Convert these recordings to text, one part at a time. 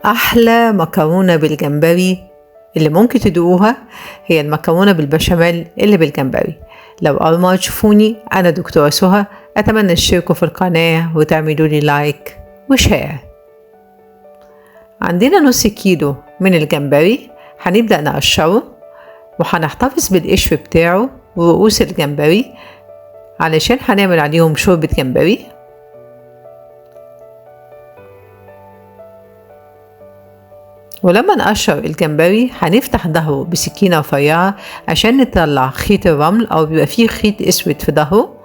أحلى مكرونة بالجمبري اللي ممكن تدوقوها هي المكرونة بالبشاميل اللي بالجمبري. لو أول مرة تشوفوني، أنا دكتورة سهى، أتمنى تشتركوا في القناة وتعملوا لي like و share. عندنا نص كيلو من الجمبري، هنبدأ نقشره وهنحتفظ بالقشر بتاعه ورؤوس الجمبري علشان هنعمل عليهم شوربة جمبري. ولما نقشر الجمبري هنفتح ظهره بسكينة رفيعة عشان نطلع خيط الرمل، او بيبقى فيه خيط اسود في ظهره.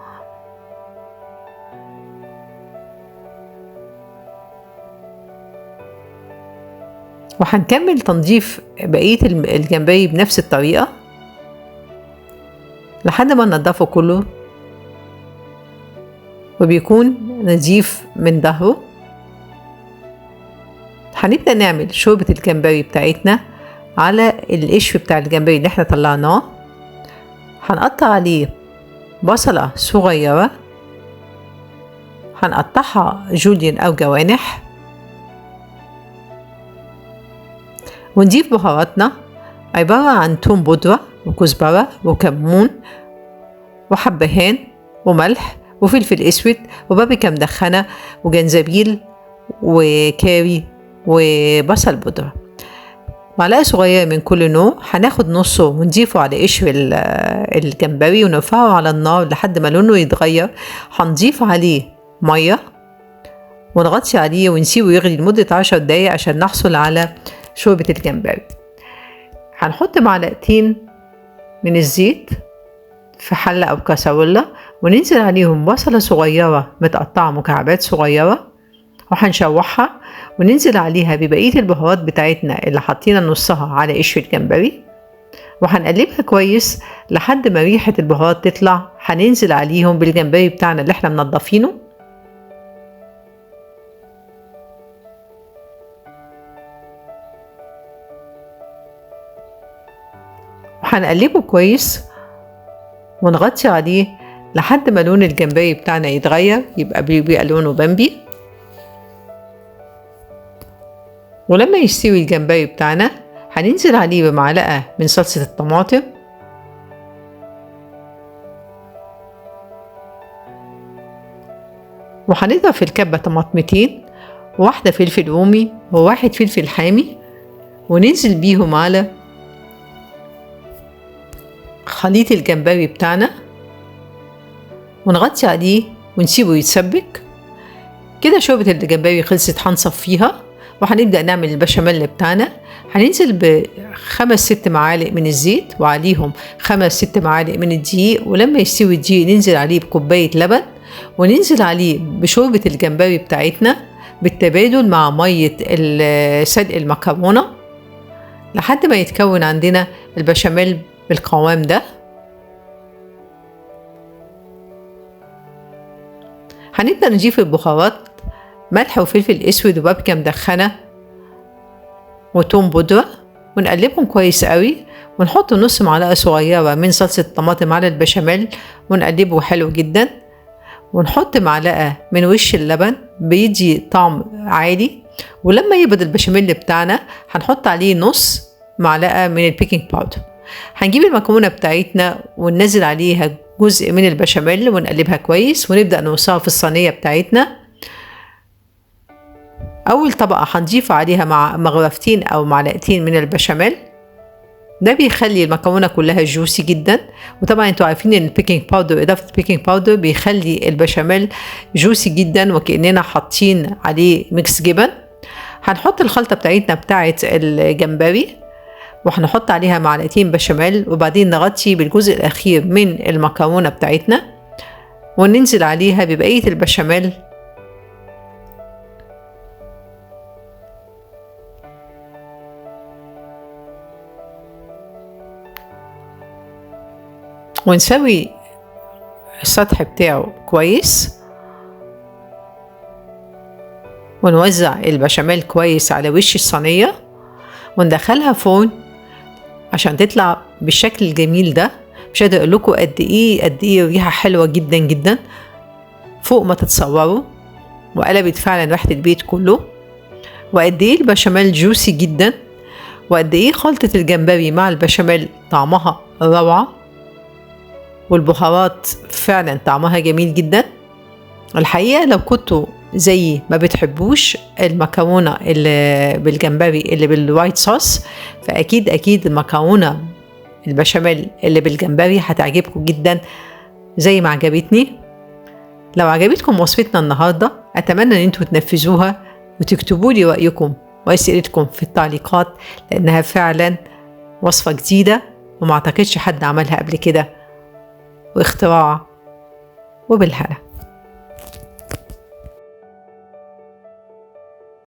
وهنكمل تنظيف بقية الجمبري بنفس الطريقة لحد ما ننضفه كله وبيكون نظيف من ظهره. هنبدأ نعمل شوربة الجمبري بتاعتنا على القشر بتاع الجمبري اللي احنا طلعناه. هنقطع عليه بصلة صغيرة، هنقطعها جوليان أو جوانح، ونضيف بهاراتنا عبارة عن توم بودرة وكزبرة وكمون وحبهان وملح وفلفل اسود وبابريكا مدخنة وجنزبيل وكاري وبصل بودرة، معلقة صغيرة من كل نوع. هناخد نصه ونضيفه على قشر الجمبري ونرفعه على النار لحد ما لونه يتغير. هنضيف عليه مية ونغطي عليه ونسيبه يغلي لمدة 10 دقايق عشان نحصل على شوربة الجمبري. هنحط معلقتين من الزيت في حلة أو كاسرولة وننزل عليهم بصلة صغيرة متقطعة مكعبات صغيرة وهنشوحها، وننزل عليها ببقية البهارات بتاعتنا اللي حطينا نصها على قشر الجمبري، وهنقلبها كويس لحد ما ريحة البهارات تطلع. هننزل عليهم بالجمبري بتاعنا اللي احنا منضفينه، وهنقلبه كويس ونغطي عليه لحد ما لون الجمبري بتاعنا يتغير، يبقى بيبقى لونه بامبي. ولما يستوي الجمبري بتاعنا هننزل عليه بمعلقة من صلصة الطماطم، وهنضرب في الكبة طماطمتين، وواحدة فلفل رومي وواحد فلفل حامي، وننزل بيهم على خليط الجمبري بتاعنا ونغطي عليه ونسيبه يتسبك. كده شوربة الجمبري خلصت، هنصفيها وهنبدأ نعمل البشاميل بتاعنا. هننزل ب5-6 معالق من الزيت وعليهم 5-6 معالق من الدقيق، ولما يستوي الدقيق ننزل عليه بكوباية لبن، وننزل عليه بشوربة الجمبري بتاعتنا بالتبادل مع مية سلق المكرونة لحد ما يتكون عندنا البشاميل بالقوام ده. هنبدأ نضيف البهارات، ملح وفلفل اسود وبابريكا مدخنه وتوم بودره، ونقلبهم كويس قوي، ونحط نص معلقه صغيرة من صلصه الطماطم على البشاميل ونقلبه حلو جدا، ونحط معلقه من وش اللبن بيدي طعم عالي. ولما يبرد البشاميل بتاعنا هنحط عليه نص معلقه من ال baking powder. هنجيب المكرونه بتاعتنا وننزل عليها جزء من البشاميل ونقلبها كويس، ونبدا نوصها في الصينية بتاعتنا. اول طبقه هنضيف عليها مع مغرفتين او معلقتين من البشاميل، ده بيخلي المكرونه كلها juicy جدا. وطبعا انتوا عارفين ان ال baking powder، اضافه ال baking powder بيخلي البشاميل juicy جدا وكاننا حاطين عليه mix جبن. هنحط الخلطة بتاعتنا بتاعه الجمبري وهنحط عليها معلقتين بشاميل، وبعدين نغطي بالجزء الاخير من المكرونه بتاعتنا وننزل عليها ببقية البشاميل. ونسوي السطح بتاعه كويس، ونوزع البشاميل كويس على وش الصينية، وندخلها فرن عشان تطلع بالشكل الجميل ده. مش قادرة اقول لكم قد ايه قد ايه ريحة حلوة جدا جدا فوق ما تتصوروا، وقلبت فعلا ريحة البيت كله. وقد ايه البشاميل juicy جدا، وقد ايه خلطة الجمبري مع البشاميل طعمها روعة، والبهارات فعلا طعمها جميل جدا. الحقيقة لو كنتوا زيي ما بتحبوش المكرونة اللي بالجمبري اللي بال white sauce، فأكيد أكيد المكرونة البشاميل اللي بالجمبري هتعجبكم جدا زي ما عجبتني. لو عجبتكم وصفتنا النهاردة أتمنى أن انتوا تنفذوها وتكتبوا لي رأيكم وأسئلتكم في التعليقات، لأنها فعلا وصفة جديدة وما أعتقدش حد عملها قبل كده، واختراع، وبالهنا.